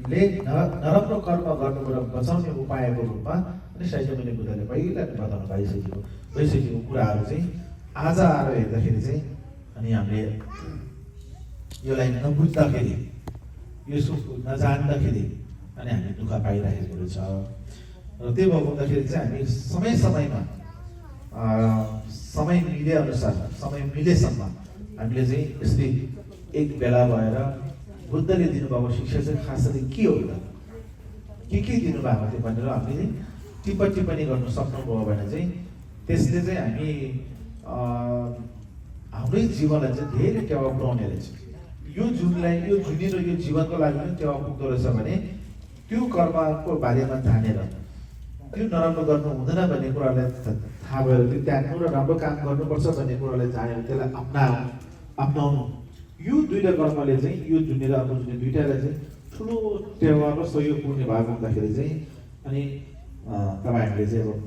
नराम्रो कर्म गर्नुबाट बचाउने उपायको रूपमा अनि साइजमुनि बुद्धले पहिला नै बताउनु भइसकेको कुराहरू चाहिँ आज आएर हेर्दाखेरि चाहिँ अनि हामीले यसलाई नबुझ्दाखेरि यसो नजान्दाखेरि अनि हामी दुःख पाइरहेको रहेछ। र त्यो भएको हुँदाखेरि चाहिँ हामी समय समयमा समय मिले अनुसार समय मिलेसम्म हामीले चाहिँ यस्तै एक बेला भएर बुद्धले दिनुभएको शिक्षा चाहिँ खासरी के हो त, के दिनुभएको थियो भनेर हामीले टिप्पणी गर्नु सक्नुभयो भने चाहिँ त्यसले चाहिँ हामी हाम्रै जीवनलाई चाहिँ धेरै टेवा पुऱ्याउने रहेछ। यो जुनलाई यो जुनी र यो जीवनको लागि पनि टेवा पुग्दो रहेछ भने त्यो कर्मको बारेमा जानेर त्यो नराम्रो गर्नु हुँदैन भन्ने कुरालाई थाहा भएर त्यो त्याग्नु र राम्रो काम गर्नुपर्छ भन्ने कुरालाई जानेर त्यसलाई अप्नाउनु, यो दुईटा कर्मले चाहिँ यो जुनी र अर्को जुनी दुईटालाई चाहिँ ठुलो टेवा र सहयोग पुग्ने भएको हुँदाखेरि चाहिँ अनि तपाईँहरूले चाहिँ अब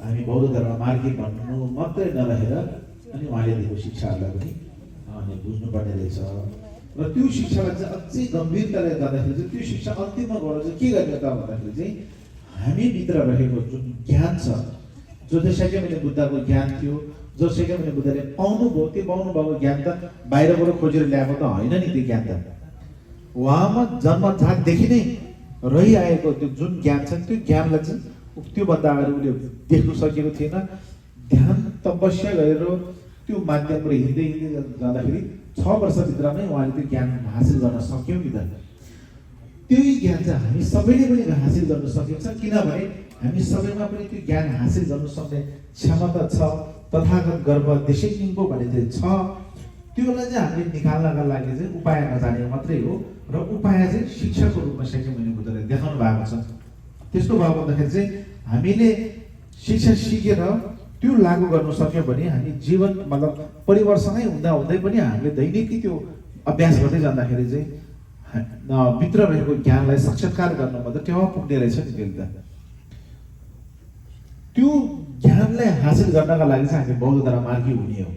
हामी बौद्ध धर्म मार्गी भन्नु मात्रै नरहेर अनि उहाँले दिएको शिक्षाहरूलाई पनि बुझ्नुपर्ने रहेछ। र त्यो शिक्षालाई चाहिँ अझै गम्भीरताले गर्दाखेरि चाहिँ त्यो शिक्षा अन्तिममा गएर चाहिँ के गर्ने त भन्दाखेरि चाहिँ हामीभित्र रहेको जुन ज्ञान छ, जो चाहिँ शाक्यमुनि बुद्धको ज्ञान थियो, जो शाक्यमुनि बुद्धले पाउनुभयो, त्यो पाउनुभएको ज्ञान त बाहिरबाट खोजेर ल्याएको त होइन नि। त्यो ज्ञान त उहाँमा जन्मजातदेखि नै रहिआएको त्यो जुन ज्ञान छ त्यो ज्ञानलाई चाहिँ त्योभन्दा अगाडि उसले देख्नु सकेको थिएन। ध्यान तपस्या गरेर त्यो माध्यमबाट हिँड्दै जाँदाखेरि 6 वर्षभित्रमै उहाँले त्यो ज्ञान हासिल गर्न सक्यौँ नि त। त्यही ज्ञान चाहिँ हामी सबैले पनि हासिल गर्न सकिन्छ, किनभने हामी सबैमा पनि त्यो ज्ञान हासिल गर्न सक्ने क्षमता छ। तथागत गर्भ देशैको भन्ने चाहिँ छ। त्योलाई चाहिँ हामीले निकाल्नका लागि चाहिँ उपाय नजाने मात्रै हो र उपाय चाहिँ शिक्षाको रूपमा शाक्यमुनि बुद्धले देखाउनु भएको छ। त्यस्तो भएको हुँदाखेरि चाहिँ हामीले शिक्षा सिकेर त्यो लागू गर्न सक्यौँ भने हामी जीवन मतलब परिवारसँगै हुँदै पनि हामीले दैनिकी त्यो अभ्यास गर्दै जाँदाखेरि चाहिँ भित्र रहेको ज्ञानलाई साक्षात्कार गर्नमा त टेवा पुग्ने रहेछ नि। त्यसले त त्यो ज्ञानलाई हासिल गर्नका लागि चाहिँ हामी बौद्ध धर्म मार्गी हुने हो।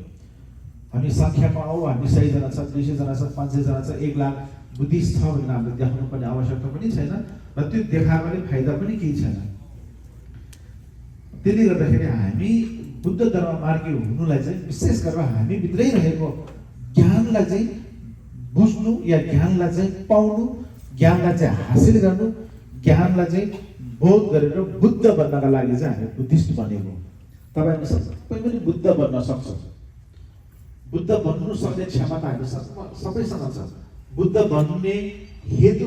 हामी सङ्ख्यामा हौ, हामी 100 जना छ, 200 जना छ, 500 जना छ, 1 लाख बुद्धिस्ट छ भनेर हामीले देखाउनु पर्ने आवश्यकता पनि छैन र त्यो देखाएकोले फाइदा पनि केही छैन। त्यसले गर्दाखेरि हामी बुद्ध धर्म मार्गी हुनुलाई चाहिँ विशेष गरेर हामी भित्रै रहेको ज्ञानलाई चाहिँ बुझ्नु या ज्ञानलाई चाहिँ पाउनु, ज्ञानलाई चाहिँ हासिल गर्नु, ज्ञानलाई चाहिँ बोध गरेर बुद्ध बन्नका लागि चाहिँ हामी बुद्धिस्ट बनेको। तपाईँ सबै पनि बुद्ध बन्न सक्छ। बुद्ध बन्नु सक्ने क्षमता हामी सबैसँग छ। बुद्ध बन्ने हेतु